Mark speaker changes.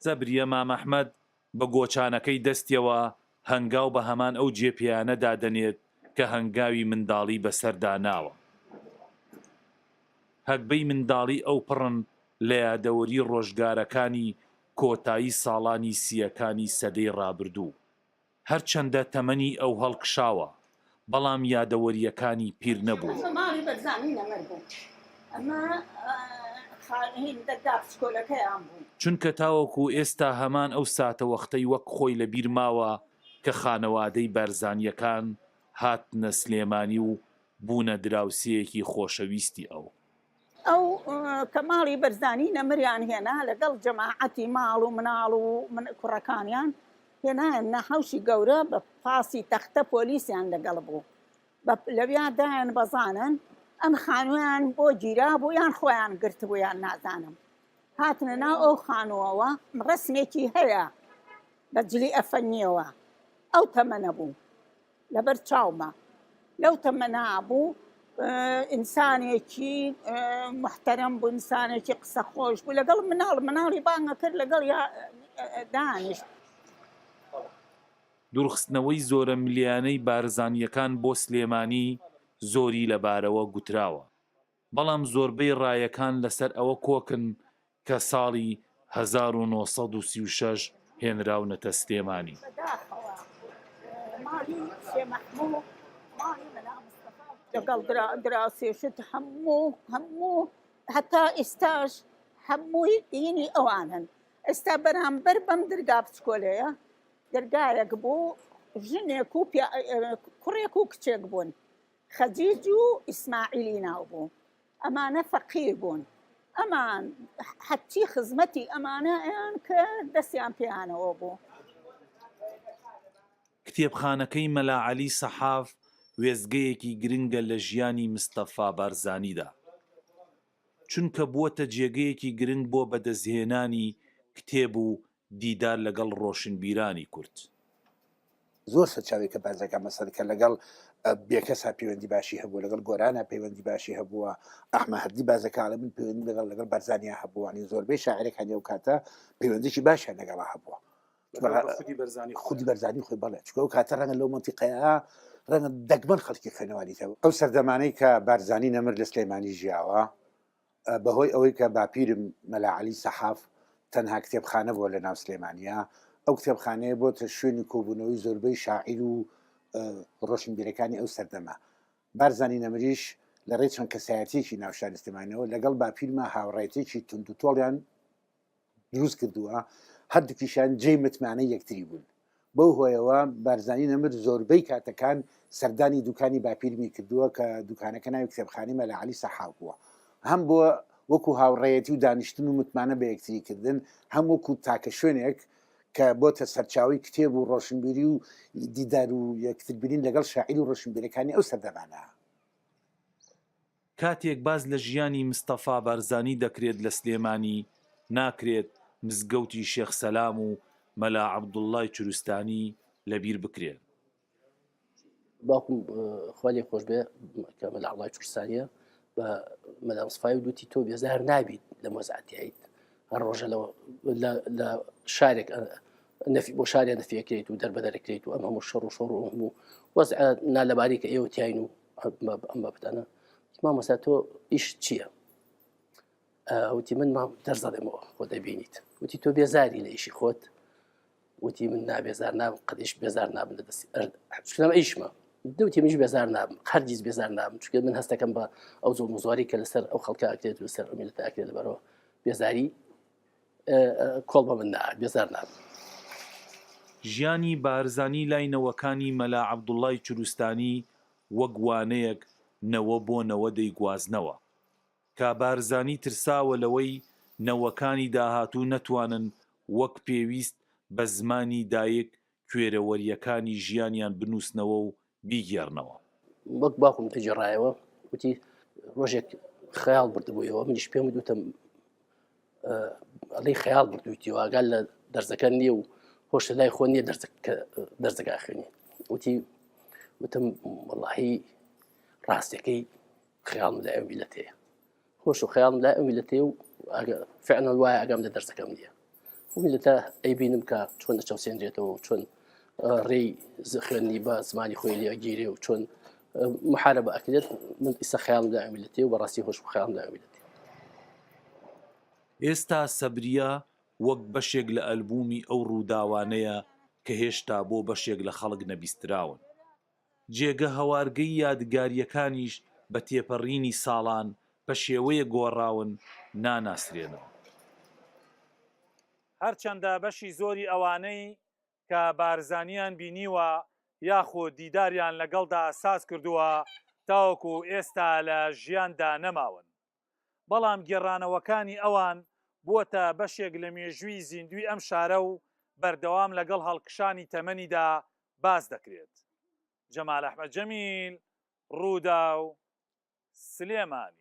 Speaker 1: سەبریە مامەحمەد بە گۆچانەکەی دەستیەوە هەنگاو بە هەمان ئەو جێپێیانەدا دەنێت کە هەنگاوی منداڵی بەسەردا ناوە. هەگبەی منداڵی ئەو پڕن لە یادەوەری ڕۆژگارەکانی کۆتایی ساڵانی سییەکانی سەدەی ڕابردوو. هەرچەندە تەمەنی ئەو هەڵکشاوە، بەڵام یادەوەرییەکانی پیر نەبوون.
Speaker 2: ئەمە ماڵی بەرزانی نەمر بوو. ئەمە هین دەرگا بچکۆلەکەیان بوو.
Speaker 1: چونکە تاوەکو ئێستا هەمان ئەو ساتەوەختەی وەک خۆی لەبیر ماوە کە خانەوادەی بارزانییەکان هاتنە سلێمانی و بوونە دراوسێیەکی خۆشەویستی ئەو.
Speaker 2: ئەو کە ماڵی بەرزانی نەمریان هێنا لەگەڵ جەماعەتی ماڵ و مناڵ و کوڕەکانیان هێنایان نە حەوشی گەورە بە پاسی تەختە پۆلیسیان لەگەڵ بوو بە لەویا دایان بەزانن ئەم خانوویان بۆ گیرا بوو یان خۆیان گرتبوویان نازانم هاتنە ناو ئەو خانووەوە ڕسمێکی هەیە بە جلی ئەفەنیەوە ئەو تەمەنە بوو لەبەر چاومە لەو تەمەنا بوو ئینسانێکی محتەرم بوو ئینسانێکی قسە خۆش بوو لەگەڵ مناڵ مناڵی بانگە کرد لەگەڵ دانیشت.
Speaker 1: دوورخستنەوەی زۆرەملێیانەی بارزانییەکان بۆ سلێمانی زۆری لەبارەوە گوتراوە. بەڵام زۆربەی ڕایەکان لەسەر ئەوە کۆکن کە ساڵی 1936 هێنراونەتە سلێمانی.
Speaker 2: بەداخەوە ماڵی شێ مەحموو ماڵی مەلا مستەفا لەگەڵ دراوسێشت هەموو هەموو هەتا ئیستاش هەمووی دینی ئەوانن ئێستا بەرامبەر بەم درگا بچکۆلەیە دەرگایەک بوو ژنێک و کوڕێک و کچێک بوون خەجیج و ئیسماعیلی ناو بوو ئەمانە فەقیر بوون ئەمان حەچی خزمەتی ئەمانە ئەیان کرد دەستیان پێیانەوە بوو.
Speaker 1: کتێبخانەکەی مەلا عەلی سەحاف وێستگەیەکی گرنگە لە ژیانی مستەفا بارزانیدا، چونکە بووەتە جێگەیەکی گرنگ بۆ بەدەستهێنانی کتێب و دیدار لەگەڵ ڕۆشنبیرانی کورد.
Speaker 3: زۆر سەرچاوی کە باس دەکات مەسەن کە لەگەڵ بێکەسا پەیوەندی باشی هەبوو لەگەڵ گۆرانە پەیوەندی باشی هەبووە ئەحمە هەردی باس دەکات ئەڵێ من پەیوەندی لەگەڵ لەگەڵ بەرزانیا هەبووە ینی زۆربەی شاعرەکانی ئەو کاتە پەیوەندیی باشیان لەگەڵا هەبووە
Speaker 4: خودی بەرزانی
Speaker 3: خودی بەرزانی خۆی بەڵێ چونکە ئەو کاتە ڕەنگە لەو مەنتیقەیە ڕەنگە دەگمەن خەڵکی خوێنەواری هەبوو ئەو سەردەمانەی کە بارزانی نەمر لە سلێمانی ژیاوە بەهۆی ئەوەی کە باپیرم مەلا عەلی سەحاف تەنها کتێبخانە بووە لە ناو سلێمانیا، ئەو کتێبخانەیە بۆتە شوێنی کۆبوونەوەی زۆربەی شاعیر و ڕۆشنبیرەکانی ئەو سەردەمە. بارزانی نەمریش لە ڕێی چەند کەسایەتییەکی ناو شاری سلێمانیەوە لەگەڵ باپیرما هاوڕێیەتییەکی توندوتۆڵیان دروست کردووە، هەردووکیشیان جێی متمانەی یەکتری بوون. بەو هۆیەوە بارزانی نەمر زۆربەی کاتەکان سەردانی دوکانی باپیرمی کردووە کە دوکانەکە ناوی کتێبخانەی مەلا عەلی سەحاو بووە. هەم بۆ وەکو هاوڕێیەتی و دانیشتن و متمانە بە یەکتری کردن، هەم وەکو تاکە شوێنێک کە بۆتە سەرچاوەی کتێب و ڕۆشنبیری و دیدار و یەکتربینین لەگەڵ شاعیر و ڕۆشنبیرەکانی ئەو سەردەمانە.
Speaker 1: کاتێک باس لە ژیانی مستەفا بارزانی دەکرێت لە سلێمانی، ناکرێت مزگەوتی شێخ سەلام و مەلا عەبدوڵڵای چروستانی لەبیر بکرێن.
Speaker 5: باوکم خوا لێ خۆش بێ کە مەلا عەبدوڵڵای چروستانیە بە مەلا مستەفای دوتی تۆ بێزار نابیت لە مۆزعەتیایت هەر ڕۆژە لە شارێک نەفی بۆ شارێ نەفیەکرێت و دەربەدەرەکرێت و ئەم هەموو شەڕ و شۆڕ و هەموو وەزع نالەباری کە ئێوە تیاین و ئەم بابەتانە مامۆستا تۆ ئیش چییە؟ وتی من مام دەرزەڵێمەوە خۆ دەبینیت وتی تۆ بێزاری لە ئیشی خۆت وتی من نابێزار نابم قەدیش بێزار نابم لە دەستی ئەرد ئیشمە دوتی منیش بێزار نابم هەرگیز بێزار نابم چونکە من هەستەکەم بە ئەو زۆر مزواری کە لەسەر ئەو خەڵکە ئەکرێت و لەسەر ئەو میلەتە ئەکرێت لەبەرەوە بێزاری کۆڵ بە من نایە بێزار نابم.
Speaker 1: ژیانی بارزانی لای نەوەکانی مەلا عەبدوڵای چروستانی وەک وانەیەک نەوە بۆ نەوە دەیگوازنەوە. کا بارزانی ترساوە لەوەی نەوەکانی داهاتوو نەتوانن وەک پێویست بە زمانی دایک کوێرەوەرییەکانی ژیانیان بنووسنەوە و بیگێڕنەوە.
Speaker 5: وەک باوکم دەگێڕایەوە وتی ڕۆژێک خەیاڵ بردبوویەوە منیش پێم وتم ئەڵێی خەیاڵ بردوویتی و ئاگال لە دەرزەکە نییە و هۆش لە لای خۆ نییە دەرزەکە خوێنی وتی وتم وەڵاهی ڕاستەکەی خەیاڵم لای ئەو میلەتەیە هۆش و خەیاڵم لای ئەو میلەتەیە و فعلا وایە ئاگام لە دەرزەکەم نییە. میلەتە ئەیبینم کە چۆن دەچەوسێنرێتەوە و چۆن ڕێی خوێندنی بە زمانی خۆی لێ ئەگیرێ و چۆن محاربە ئەکرێت من ئیستا خەیاڵم لە میلەتێ و بەڕاستی هۆش و خەیاڵم لە میلەتێ.
Speaker 1: ئێستا سەبریە وەک بەشێک لە ئەلبوومی ئەو ڕووداوانەیە کە هێشتا بۆ بەشێک لە خەڵک نەبیستراون. جێگە هەوارگەی یادگارییەکانیش بە تێپەڕینی ساڵان بە شێوەیەک گۆڕاون ناناسرێنەوە. هەرچەندە بەشی زۆری ئەوانەی کە بارزانییان بینیوە یاخود دیداریان لەگەڵدا ساز کردووە تاوەکو ئێستا لە ژیاندا نەماون، بەڵام گێڕانەوەکانی ئەوان بووەتە بەشێک لە مێژووی زیندووی ئەم شارە و بەردەوام لەگەڵ هەڵکشانی تەمەنیدا باس دەکرێت. جەمال ئەحمەد جەمیل، رووداو، سلێمانی.